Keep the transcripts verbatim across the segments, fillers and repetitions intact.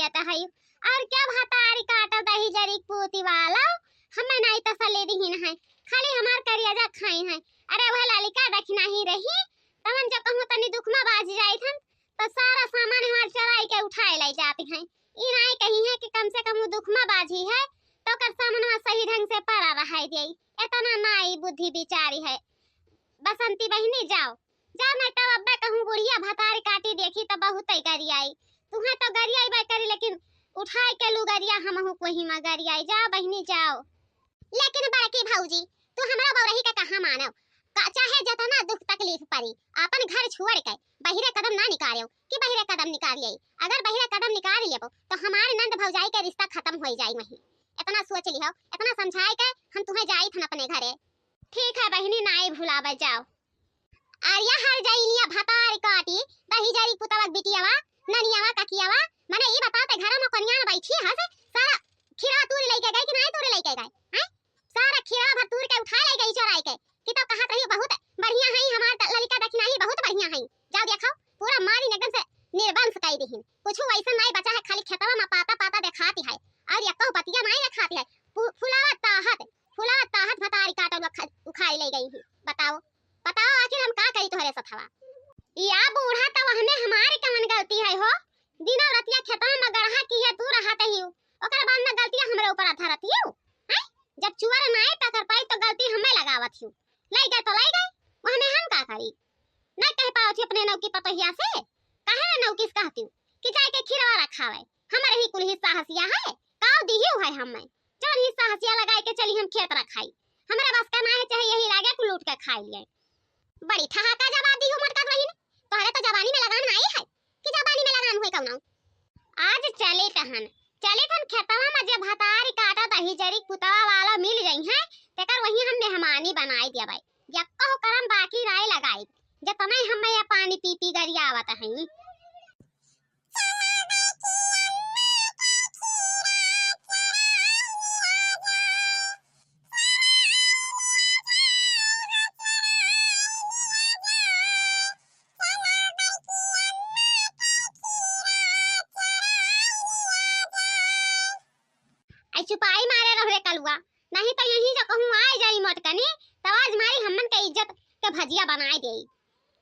कहत है, और क्या भतारी काटो दही जरी पूती वाला, हमें नाई तसल्ली दिहिन है, खाली हमार करियाजा खाइन है। अरे वह ललिका दखिनाही रही, तवन जो कहूँ तनी दुख मा बाझ जाइत हन, तो सारा सामान हमार चोराई के उठाए लाई जाती हैं। ई नाई कही है कि कम से कम वो दुख मा बाझी है, तो ओकर सामनवा सही ढंग से परा रहाई देई। एतना नाई बुद्धि बिचारी है। बसंती बहिनी जाओ, जाओ, नहीं तब अब्बे कहूँ बुढ़िया भतारी काटी देखी तो बहुत ही गरियाई। तुहें तो गरियाइबे करी, लेकिन उठाए के लुगरिया हमहू कोही मा गरियाई। जाओ बहिनी जाओ। लेकिन बड़की भौजी, तू हमरा बौरही के कहाँ मानव? का, चाहे जतना दुख तकलीफ परी, आपन घर छोड़ के बहिरे कदम ना निकारेव कि बहिरे कदम निकारिए। अगर बहिरे कदम निकारि लेबो तो हमारे नंद भौजाई के रिश्ता खतम होइ जाई वहीं। एतना सोच लिहो, एतना समझाए के हम तुहें जाइत हन अपने घरे। ठीक है बहिनी, नाई भुलावे जाओ। अरे हर जइनिया भतारी काटी, दही जरी पुतवा बिटियावा, ननियावा, ककियावा, मने ई बताते घर मा कोनिया न बैठी हस, सारा खीरा तूर लइके गए कि नाई तूर लइके गए, हैं? सारा खीरा भर तूर के उठाए लइ गई चोराई के, कि तो कहत रही बहुत बढ़िया है हमार त-, ललिका दखिनाही बहुत बढ़िया है। जाओ देखो, पूरा मारी एकदम से निर्वंश कई दिहिन, कुछ वैसा नाई बचा है, खाली खेतवा मा पाता पाता देखाती है, और यक्को पतिया नाई देखाती है, फु-, फुलावा ताहत फुलावा ताहत भतारी काटल उखा-, उखाई लइ गई ही। बताओ, बताओ आखिर हम का करी तोहरे सथवा? या बूढ़ा, तब हमें हमारी कवन गलती है हो? दिनों रतिया खेतवा मा गड़हा किहे तू रहत ही, ओकर बाद मा गलतिया हमरे ऊपर धरत ही, हैं? जब चुअर नाई पकड़ पाई तो गलती हमें लगावत ही। लइ गए तो लइ गए, वहमें हम का करी? नहीं कह पावत ही अपने नौकी पतोहिया से, काहे ना नौकी से कहती हूँ कि जाए के खीरवा रखावे, हमरे ही कुल हिस्सा हसिया है, काव दिहियो है हमें, जवन हिस्सा हसिया लगाए के चली हम खेत रखाई, हमरे बस का ना है, चाहे यही लागे कुल लूट के खाई लिए। बड़ी ठहाका जवाब दी हो मोटका दुल्हन, तोहरे तो जवानी में लगाम नाई है कि जवानी में लगाम हुए कौनो। आज चले तहन, चले तहन खेतवा मा जे भतारी काटा दही जरी पुतवा वाला मिल जइहैं, तेकर वहीं हम मेहमानी बनाई देबै। यक्को करम बाकी नाई लगाई, जतनै हमें ये पानी पी पी गरियावत हई। आई चुपाई मारे रहो रे कलुआ, नहीं तो यहीं जो कहूँ आए जाई मोटकनी, तो आज मारी हमन के इज्जत के भजिया बनाए देई।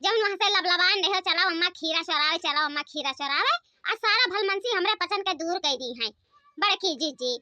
जौन वहाँ से लबलबान रहे, "चलाओ अम्मा खीरा चोरावे, चलाओ अम्मा खीरा चोरावे," आ सारा भलमनसी हमरे पचन के दूर कइ दी हैं बड़की जीजी।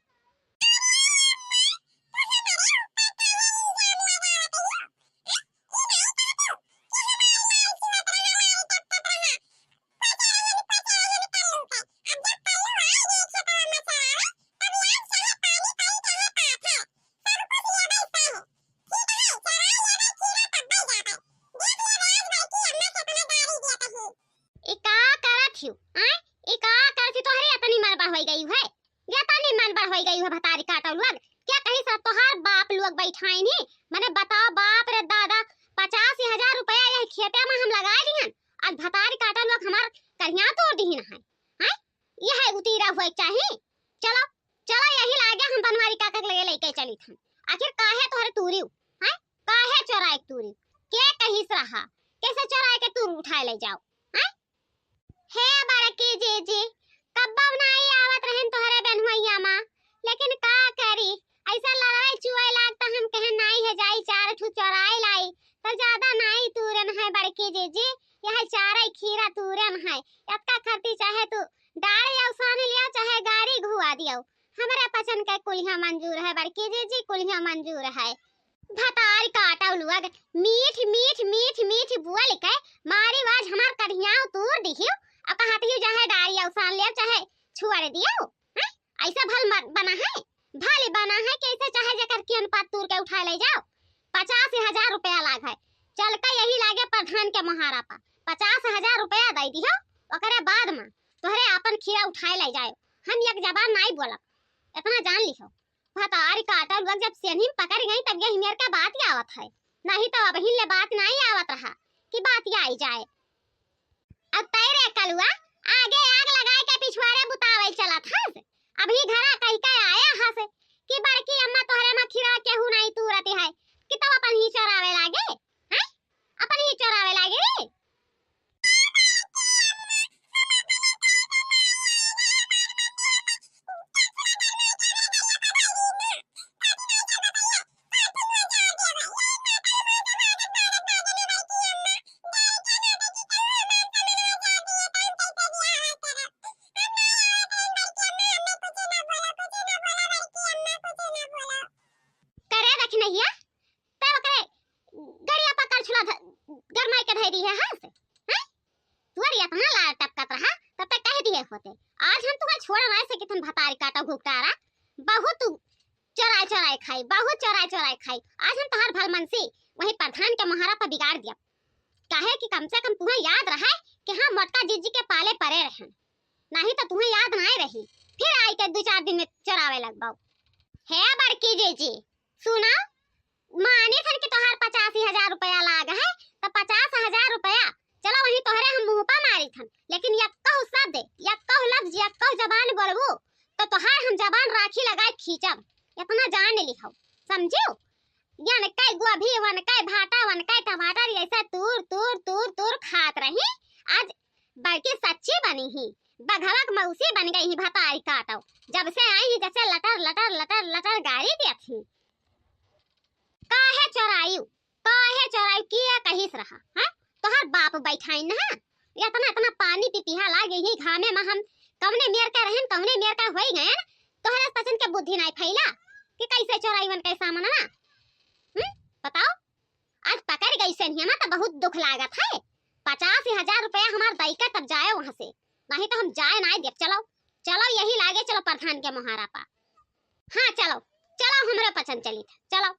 ई का करत हियो, आय? ई का करत हियो? तोहरे अतनी मन बढ़ होई गई है, अतनी मन बढ़ होई गई है भतारी काटो लोग। क्या कही सब तोहार बाप लोग बैठाइन ही, मने बताओ बाप रे दादा, पचास हजार रुपया यह खेते मा हम लगाए दिहन, आज भतारी काटो लोग हमार करिया तोड़ दिहिन है, हैं? यह उतीरा हुए चाही। चलो, चलो, यही लागे हम बनवारी काका के लगे लइके चलित हन। आखिर काहे तोहरे तूरिउ, हैं? काहे चोराए के तूरिउ? के कहिस रहा? कैसे चोराए के तूर उठाए ले जाओ, हैं? हे बड़की जीजी, कब्बो नाई आवत रहन तोहरे बेनहुइया मा, लेकिन का करी, ऐसा लड़ाई चुआई लाग त हम कहन नाई है जाई चार ठू चोराए लाई, तो ज्यादा नाई तूरन है बड़की जीजी, यह चारे खीरा तूरन है, एतका खर्ची चाहे तू डाल या उसान लिया, चाहे गाड़ी घुआ दियो, हमरे पचन के कुलिया मंजूर है बड़की जीजी, कुलिया मंजूर है। भतार काटव लोग, मीठ, मीठ, मीठ, मीठ बोल के मारी वाज हमार कढ़ियाव तूर दिहियो, अ कहत ही चाहे डाल या उसान लियो, चाहे छुअर दियो, हैं? ऐसा भल मत बना है, भल बना है कि ऐसे चाहे जेकर कियन पात तूर के उठाए ले जाओ, पचास हजार रुपया लाग है, चल के यही लागे प्रधान के मोहारा पर, पचास हजार रुपया दे दियो, ओकरे बाद मा तोहरे आपन खीरा उठाए ले जाए। हम एक जबान नाई बोलब, इतना जान लिहो। भतारी काटल लोग जब सेन्ही में पकड़ गई तब यही मेर का बात ही आवत है, नहीं तो अबहिन ले बात नाई आवत रहा कि बात ही आई जाए। अब तैरे कलुआ आगे आग लगाए के पिछुआरे बुतावे चलत हस। अभी घरा कह के आया हस कि बड़की अम्मा तोहरे मा खीरा केहू नाई तूरत है कि तब अपन ही चोरावे लागे, हैं? अपन ही चोरावे लागे रे। पोते। आज हम तुहैं छोड़ नाहीं सकित हन भतारी काटा घुघटारा। बहुत तू चोराए चोराए खाई, बहुत चोराए चोराए खाई। आज हम तोहार भलमनसी वही प्रधान के मोहारा पर बिगाड़ दिया। काहे कि कम से कम तुहैं याद रहे कि हम मोटका जीजी के पाले परे रहन, नाहीं तो तुहैं याद नाहीं रही। फिर आई के दू चार दिन में चोरावे लगबो। हे बड़की जीजी, सुना, मानी थन कि तोहार पचासी हजार रुपया लाग है, तो पचास हजार रुपया चलो वही तोहरे हम मुँह पर मारी थन, लेकिन यक्कहु शब्द, यक्कहु लफ्ज, यक्कहु जबान बोलबू तो तोहार हम जबान राखी लगाए खींचब, इतना जान लिहो, समझियो? यनकै गोभी, वनकै भाटा, वनकै टमाटर, ऐसा तूर तूर तूर तूर खात रही। आज बड़की सच्ची बनी ही, बघवा के मौसी बन गई ही भतारी काटो। जब से आई ही जैसे लटर लटर लटर लटर गारी देत ही। काहे चोरायु, काहे चोरायु, किया कहिस रहा, हाँ? तोहर बाप बैठाइन ना, इतना इतना पानी पिपिहा लागे ही घामे में हम कौने मेर का रहन, कौने मेर का होई गयन, तोहरे पचन के बुद्धि नाहीं फैला कि कैसे चोराई वनकै सामान ना। हम्म, बताओ, आज पकड़ गई से नहीं, हमें तो बहुत दुख लागत है। पचास हजार रुपया हमार दई का तब जाए वहाँ से, नाहीं तो हम जाए नाहीं देब। चलो, चलो यही लागे, चलो प्रधान के मोहारा पा। हाँ चलो, चलो हमरे पचन चली था, चलो।